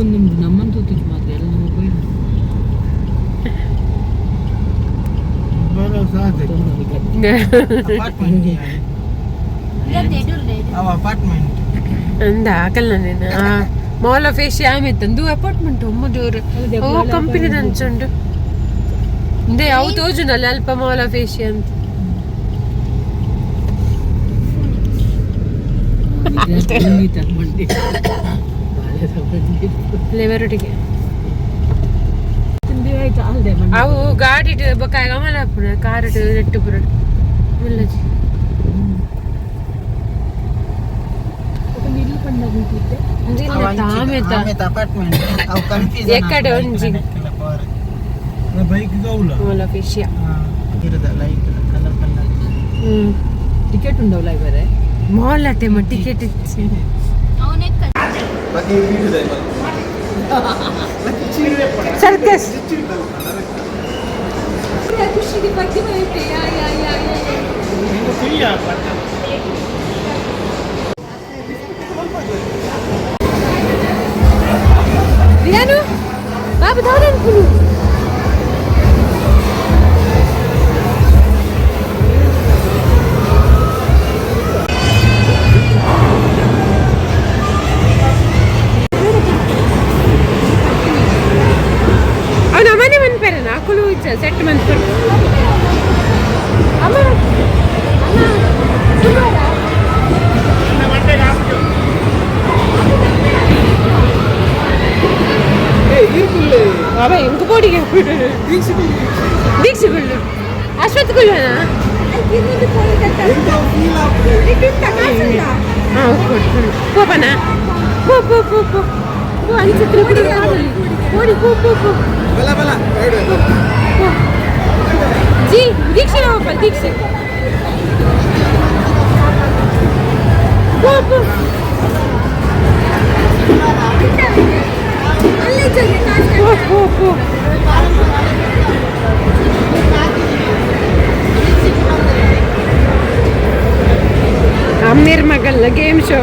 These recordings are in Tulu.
ಒಂದು ನಮ್ಮನ್ನು ತೂತಿದ್ದು ಮಾತ್ರ ಎಲ್ಲ ಮೊಬೈಲ್. ಅಪಾರ್ಟ್ಮೆಂಟ್ ಅವ ಅಪಾರ್ಟ್ಮೆಂಟ್. ಅಂದ ಹಾಕಲ್ಲ ನೀನು. ಮಾಲ್ ಆಫ್ ಏಷ್ಯಾ ಆಮೇತಂದು ಅಪಾರ್ಟ್ಮೆಂಟ್ ಒಮ್ಮದೂರು. ಓ, ಕಂಪನಿ ಅಂಚುಂಡು. ಇಂದೆ ಅವು ತೋಜುನಲ್ಲ ಅಲ್ಪ ಮಾಲ್ ಆಫ್ ಏಷ್ಯಾ ಅಂತ. ತಗೊಂಡಿ ಬಾಳೆ ತಗೊಂಡಿ. ಲೇಬರೊಟ್ಟಿಗೆ. ತಿಂಡಿ ಆಯ್ತು ಅಲ್ದೆ. ಅವು ಗಾಡಿ ಬೊಕ್ಕ ಗಮನ ಹಾಪುನ ಕಾರ್ ನೆಟ್ಟು ಪುರ ಮುಲ್ಲಜಿ. ಇಲ್ಲಿ ಪಂಡ ಆಮೇತ. ಅಪಾರ್ಟ್ಮೆಂಟ್ ಅವು ಕನ್ಫ್ಯೂಸ್. ಎಕ್ಕಡೆ ಒಂಜಿ. ಬೈಕ್ ಗೌಲ. Mall of Asia. ಇರುದ light colour colour. Hmm. Ticket ಉಂಡವಲ್ಲ ಇವರೇ. ಮಾಲ್ ಅತ್ತೆ ಟಿಕೆಟ್ ಇತ್ತು. ಸರ್ಕಸ್. ಏನು ಬಾಬು ದಾದನ್ಪುನು? ಅವನ ಮನೆ ಮನ್ಪೇರನ ಅಕುಲು ಸೆಟ್ ಮನ್ಪರು. ಅಮ್ಮ ಅಮ್ಮ ಸುಮಾರಾ? ಬಾಬಾ ಎಂಕು ಬೋಡಿಗೆ ದೀಕ್ಷೆಗಳು ಅಶ್ವತ್ಥ ಕುಲ್ವನ. ಹಾಂ, ಕೊಡು ಪೋಪನ ಪೋ ಪೋ ಪೋ ಪೋ ಪೋ ಅನ್ಸುತ್ತೆ. ಓಡಿ ಪೋ ಪೋ ಪೋ. ಬಲ ಬಲ. ಪೋ. ಜಿ ದೀಕ್ಷೆ ಹೋಪ ದೀಕ್ಷೆ ಪೋ ಪೋ ಪೋ ಪೋ ಪೋ. ಅಮ್ಮೀರ್ ಮಗಲ್ಲ game show.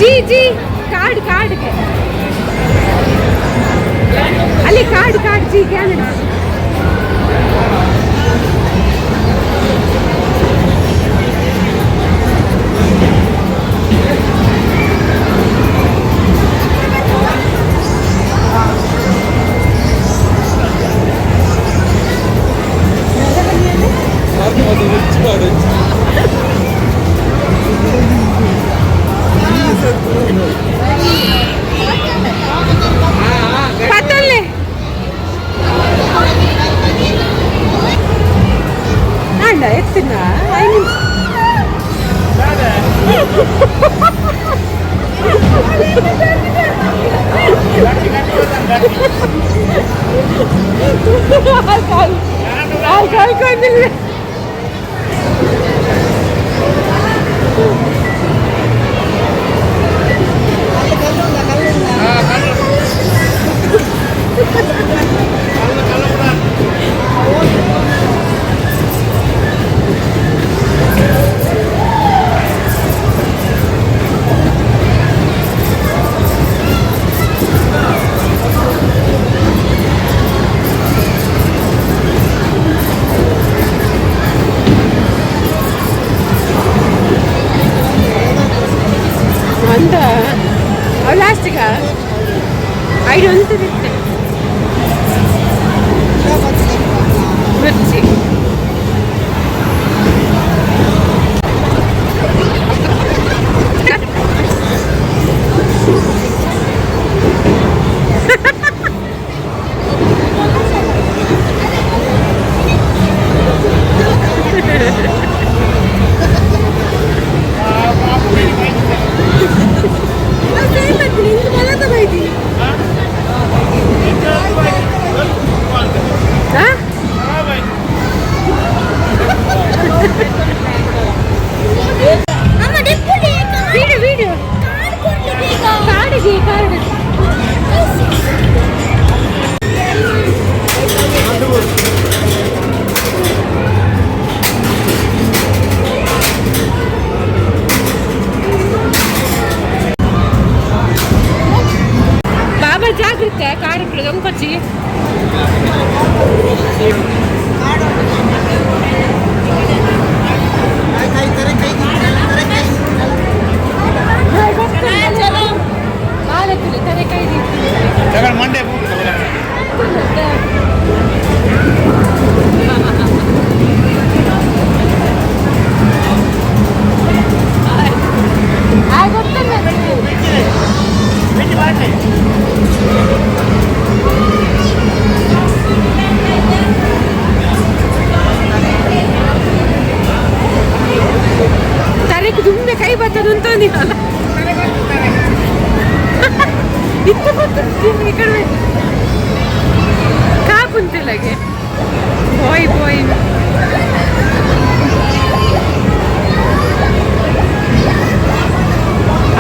G G card card ಅಲ್ಲಿ ಕಾರ್ಡ್ ಕಾರ್ಡ್ ಜಿ ಕ್ಯಾನಡ. ಪತ್ತೊಲ್ಲೆ ಅಂಡ ಎತ್ತಿನ 5 ನಿಮಿಷ. ಕಾಲ್ ಕಾಲ್ ಕಾಲ್. ಅಂತ ಅವು ಲಾಸ್ಟಿಗ ಐದು ಅಂತಿರುತ್ತೆ ಮಿರ್ಚಿ. ಉಂತೊಂದಿನಲ್ಲ ಇತ್ತು ಗೊತ್ತು ಈ ಕಡೆ ಕಾಪುಂತೆಲಗೆ ಬಾಯ್ ಬಾಯ್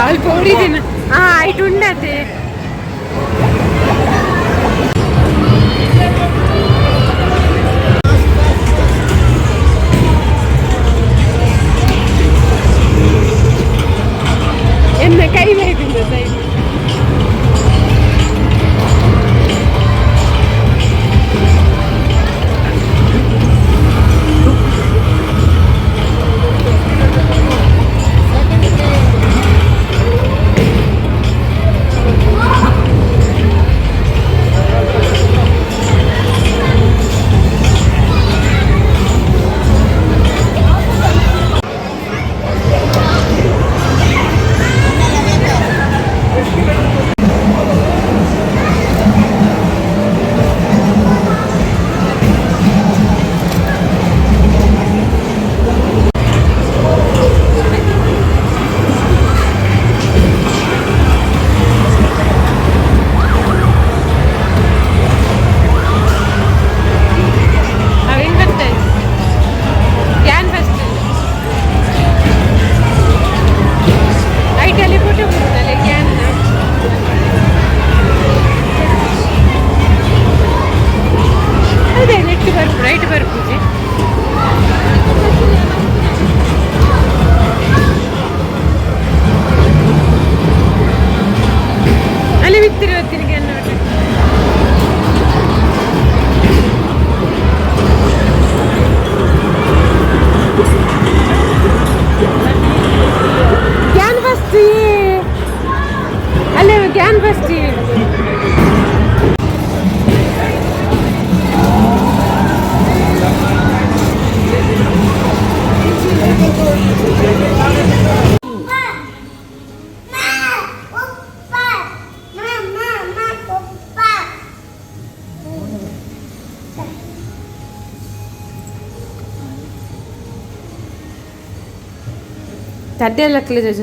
ಅಲ್ಪ ಹೊಡಿದಿನ ಹಾ ಆಯ್ತು ಉಂಡತೆ. ಎನ್ನ ಕೈ ಬೈದಿಂದ ಸೈ. ಅವೇನು ಗೊತ್ತಾಯ್ತು can first ಐಟಲ್ಲಿ photo ಬಿಡ್ತಲ್ಲ can. ಅದೇ ನೆಟ್ ಬರ್ಪು ರೈಟ್ ಬರ್ಪುಜಿ. ಅಲ್ಲಿ ಬಿತ್ತಿರುವ ತಿರುಗಿ ನೋಡ್ರಿ. Can first ಅಲ್ಲೇ can first. ತಡ್ಡೆ ಲಕ್ಲೆ ಜಜ.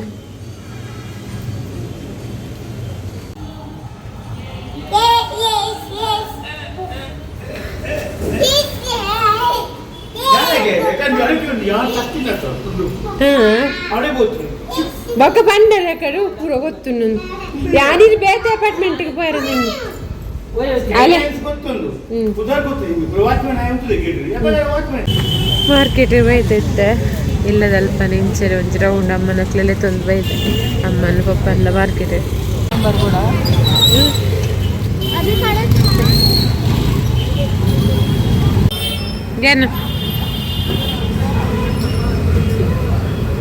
ಬೊಕ್ಕ ಬಂಡರ ಕಡೆ ಪೂರ ಗೊತ್ತು ನಂದು ಯಾನಿರು ಬೇತೆ ಅಪಾರ್ಟ್ಮೆಂಟ್ಗೆ ಪೋಯರ ನಿನ್ನ ಅಲೆ. ಮಾರ್ಕೆಟ್ ಬೈತೈತೆ ಇಲ್ಲದಲ್ಪ ನಿಂಚೆ ಒಂಜಿ ರೌಂಡ್ ಅಮ್ಮನ ಹತ್ಲೆಲ್ಲ ತಂದು ಬೈತೆ ಅಮ್ಮನ ಪಪ್ಪ ಎಲ್ಲ ಮಾರ್ಕೆಟ್. ಏನು?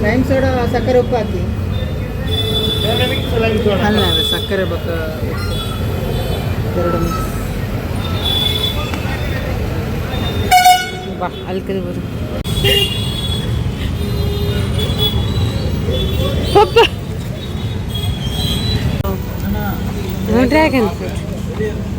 ಲೈಮ್ ಸೋಡಾ ಸಕ್ಕರೆ ಉಪ್ಪು ಹಾಕಿ ಅಲ್ಲ ಅದು ಸಕ್ಕರೆ ಬಕ್ಕ ಉಪ್ಪು ಎರಡು ಮಿಕ್ಸ್. ಬಾ ಅಲ್ಕದ ಬರು ಪಪ್ಪ. Dragon fruit.